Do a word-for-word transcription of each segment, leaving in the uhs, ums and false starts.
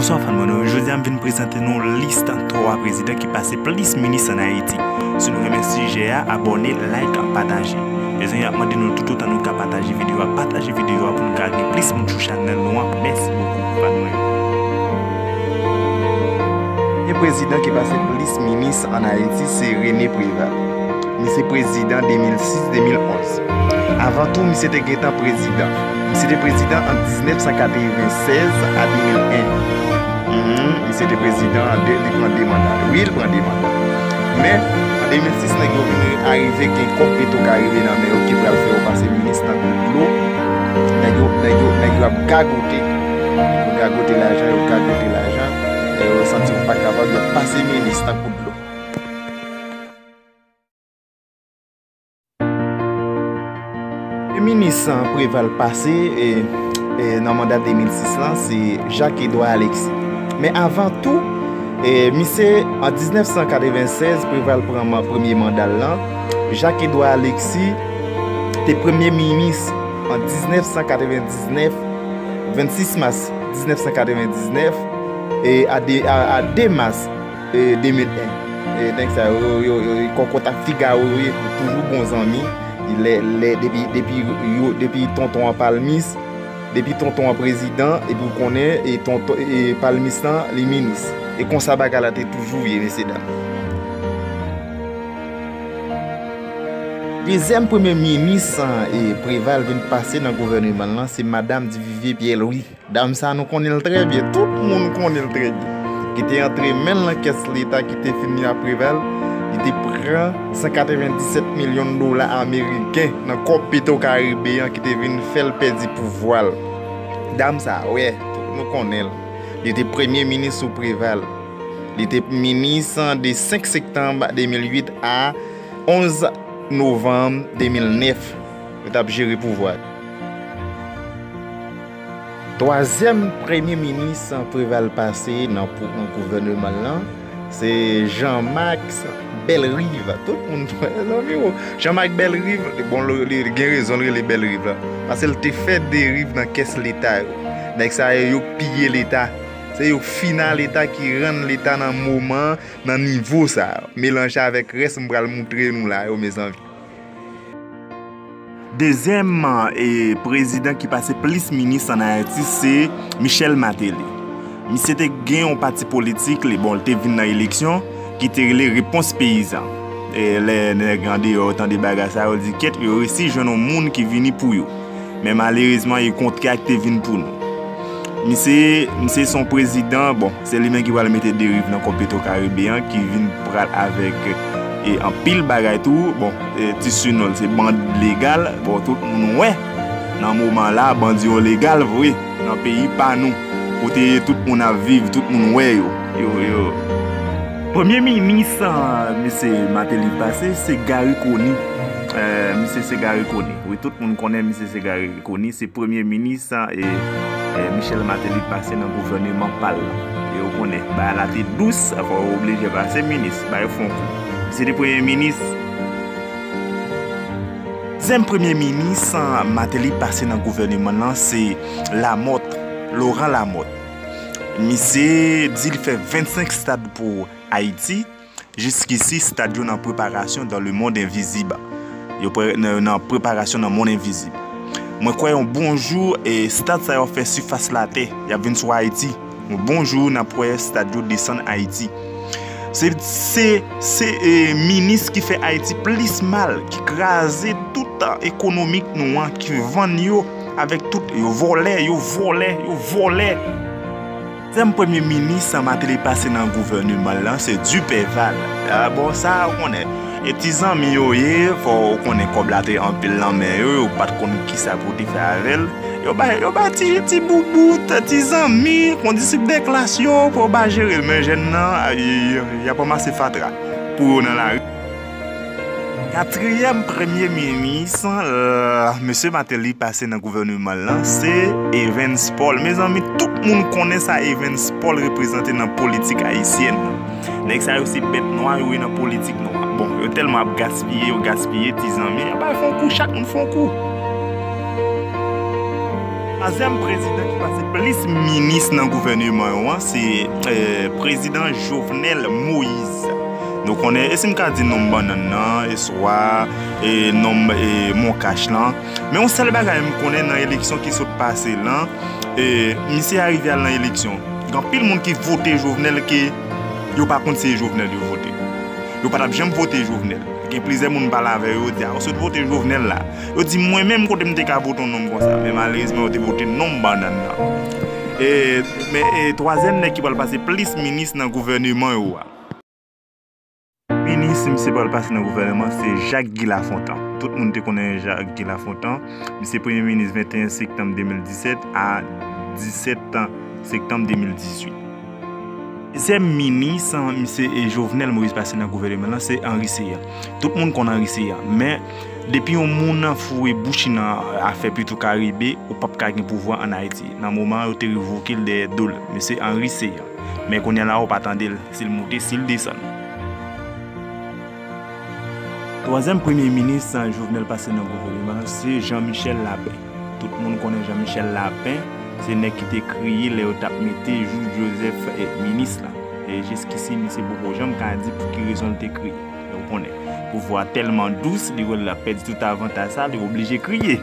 Bonswa fan mwen, jodi a m vin prezante nou lis twa prezidan ki pase plis minis ann Ayiti. Si nou renmen sijè a, abòne, like, pataje. Mezanmi, m ap mande nou toutotan nou ka pataje videyo a, pataje videyo a pou n ka gen plis moun sou chanèl nou an. Mèsi bokou fan mwen. Premye prezidan ki pase plis minis ann Ayiti se René Préval. Misye prezidan de mil sis de mil onz. Avan tou, misye te gentan prezidan. Misye te prezidan ant diznèf san katreven sèz a de mil en. Mhm, misye te prezidan an de, li pran de manda. Wi, li pran de manda. Men, an de mil sis, nèg yo vin arive gen kòb Petro Caribe nan men yo ki pral fè yo pase minis nan gwo dlo. Nèg yo, nèg yo, nèg yo ap gagote. Yo gagote lajan, yo gagote lajan. Lè yo santi yo pa kapab, yo pase minis nan gwo dlo. Minis Préval pase, e, e, nan manda de mil sis lan, se Jacques Edouard Alexis. Men avan tou, e, misye, an diznèf san katreven sèz, Préval pran man-, premye manda l lan. Jacques Edouard Alexis te premye minis an diznèf san katreven diznèf, vennsis mas diznèf san katreven diznèf, e a de, a, a de mas e, de mil en. E, nèg sa yo, yo, yo, yo, kòkòt ak figaro yo ye, toujou bon zanmi. Lè, lè, depi, depi, yo, depi tonton an palmis, depi tonton an prezidan, epi w konnen, e, tonton, e, palmis lan, li minis. E konsa bagay la te toujou ye, mesye dam. Dezyèm premye minis, e, Préval vin pase nan gouvèneman l lan, se madanm Duvivier Pierre-Louis. Dam sa nou konnen l trè byen, tout moun konnen l trè byen. Ki te antre men l nan kès leta ki te fini a Préval, li te pran san katrevenndisèt milyon dola ameriken nan kòb Petro Caribe an ki te vin fè l pèdi pouvwa l. Dam sa, wi, tout nou konnen l. Li te premye minis sou Préval. Li te minis de senk septanm de mil uit a onz novanm de mil nèf. Yo t ap jere pouvwa. Twazyèm premye minis Préval pase nan pou-, nan gouvèneman l lan, se Jean-Max Bellerive. Tout moun, zanmi w, Jean-Max Bellerive, bon, li, li gen rezon l rele Bellerive la. Paske l te fè deriv nan kès leta yo. Nèg sa yo, yo k piye leta. Se yo k fina leta ki rann leta nan moman, nan nivo sa. Melanje avèk rès m pral moutre nou la yo, mezanmi. Dezyèm, e, prezidan ki pase plis minis ann Ayiti, se Michel Martelly. Misye te gen yon pati politik, li, bon, li te vin nan eleksyon, ki te rele Repons Peyizan. E lè nèg andeyò yo tande bagay sa yo, di, "Kèt, yo resi jwenn yon moun ki vini pou yo." Men malerezman, e kontrè a ki te vin pou nou. Misye, misye se yon prezidan, bon, se li menm ki pral mete deriv nan kòb Petro Caribe an, ki vin pral avèk, e, anpil bagay tou. Bon, e, ti sinon l se bandi legal. Bon, tout moun wè nan moman la, bandi yo legal vre nan peyi pa nou. Kote tout moun ap viv, tout moun wè yo. Yo, yo. Premye minis, a, misye Martelly pase, se Garry Conille. E, misye se Garry Conille. Wi, tout moun konnen misye se Garry Conille. Se premye minis, a, e, e, Michel Martelly pase nan gouvèneman pa l lan. E ou konnen, bagay la te dous, fò yo oblije pase minis, bay fon kou. Se te premye minis. Dezyèm premye minis, a, Martelly pase nan gouvèneman l lan, se Lamothe, Laurent Lamothe. Misye di l fè vennsenk stad pou Ayiti. Jiskisi, stad yo nan preparasyon dans le monde invisible. Yo pre-, nan, nan preparasyon nan mond envizib. Mwen kwè yon bon jou, e, stad sa yo fè sifas latè, y ap vin sou Ayiti. Yon bon jou, n ap wè stad yo desann Ayiti. Se, se, se, e, minis ki fè Ayiti plis mal, ki kraze tout, a, ekonomik nou an, ki vann yo avèk tout, yo vòlè, yo vòlè, yo vòlè. Dezyèm premye minis Martelly pase nan gouvèneman l lan, se Dupéval. A, bon, sa, ou konnen, e ti zanmi yo ye, fò ou konnen kòb la te anpil nan men yo, yo pa t konn kisa pou te fè avè l. Yo bay, yo bay ti, ti boubout, ti zanmi, kondisip de klas yo, pou yo ba jere l. Men jèn nan, a, y, y, y ap ranmase fatra pou yo nan lari. Katriyèm premye minis, e, mesye Martelly pase nan gouvèneman l lan, se Evans Paul. Mezanmi, tout moun konnen sa Evans Paul reprezante nan politik ayisyèn. Nèg sa yo se bèt nwa yo ye nan politik nwa. Bon, yo tèlman ap gaspiye, yo gaspiye, ti zanmi, yo bay fon kou, chak moun fon kou. Twazyèm prezidan ki pase plis minis nan gouvèneman yo an, se, eh, prezidan Jovenel Moïse. Nou konnen, e si m ka di nonm bannann nan, e swa, e nonm, e monkach lan. Men yon sèl bagay m konnen nan eleksyon ki sot pase lan, e misye arive al nan eleksyon. Gen anpil moun ki vote Jovenel ke yo pa konn se Jovenel yo vote. Yo pa t ap janm vote Jovenel. Gen plizyè moun m pale avè yo, yo di, "A, ou sot vote Jovenel la." Yo di, "Mwen menm kote m te ka vote yon nonm konsa?" Men malerezman, yo te vote nonm bannann nan. E, men, e, twazyèm nèg ki pral pase plis minis nan gouvèneman yo a. Minis misye pral pase nan gouvèneman, se Jacques Guy Lafontant. Tout moun te konnen Jacques Guy Lafontant. Misye premye minis venteyen septanm de mil disèt a disèt septanm de mil dizuit. Dezyèm minis, misye, e, Jovenel Moïse pase nan gouvèneman lan, se Henri Céant. Tout moun konn Henri Céant, men depi yon moun foure bouch li nan afè Petro Caribe, ou p ap ka gen pouvwa ann Ayiti. Nan moman an, yo te revoke l dèyè do l. Misye Henri Céant. Men kounye a la, ou pa tande l, si l moute, si l desann. Twazyèm premye minis Jovenel pase nan gouvèneman, se Jean Michel Lapin. Tout moun konnen Jean Michel Lapin, se nèg ki te kriye lè yo t ap mete Jouthe Joseph, eh, minis la. E jiskisi, misye poko janm ka di pou ki rezon l te kriye. Men ou konnen, pouvwa tèlman dous, li wè l ap pèdi tout avantaj sa, li oblije kriye.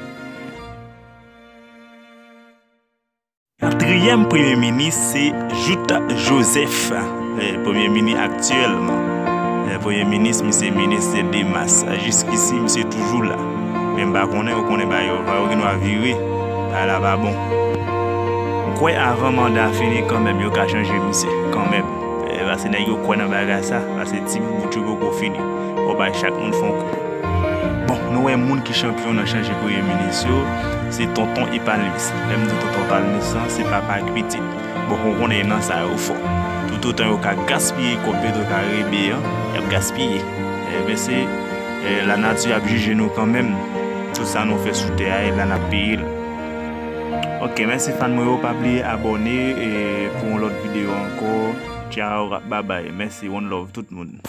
Katriyèm premye minis se Jouthe Joseph, eh, premye minis aktyèlman. Eh, premye minis, misye minis de mas. Jiskisi, misye toujou la. Men m pa konnen, ou konnen bagay yo, bagay yo gen dwa vire. Bagay la pa bon. M kwè avan manda fini kanmenm, yo ka chanje misye, kanmenm. Eh, paske nèg yo kwè nan bagay sa, paske ti bout yo poko fini. Fò bay chak moun fè yon kou. Bon, nou wè moun ki chanpyon nan chanje premye minis yo, se tonton Epalis. Lè m di tonton Epalis lan, se papa ak pitit. Bon, ou konnen nan sa yo fò. Toutotan yo ka gaspiye kòb Petro Caribe an, y ap gaspiye. Enben se, eh, lanati ap jije nou kanmenm. Tout sa nou fè sou tè a, e la n ap peye l. Ok, mèsi fan mwen yo, pa bliye abòne, e pou yon lòt videyo ankò. Tchao, babay, mèsi, one love tout moun.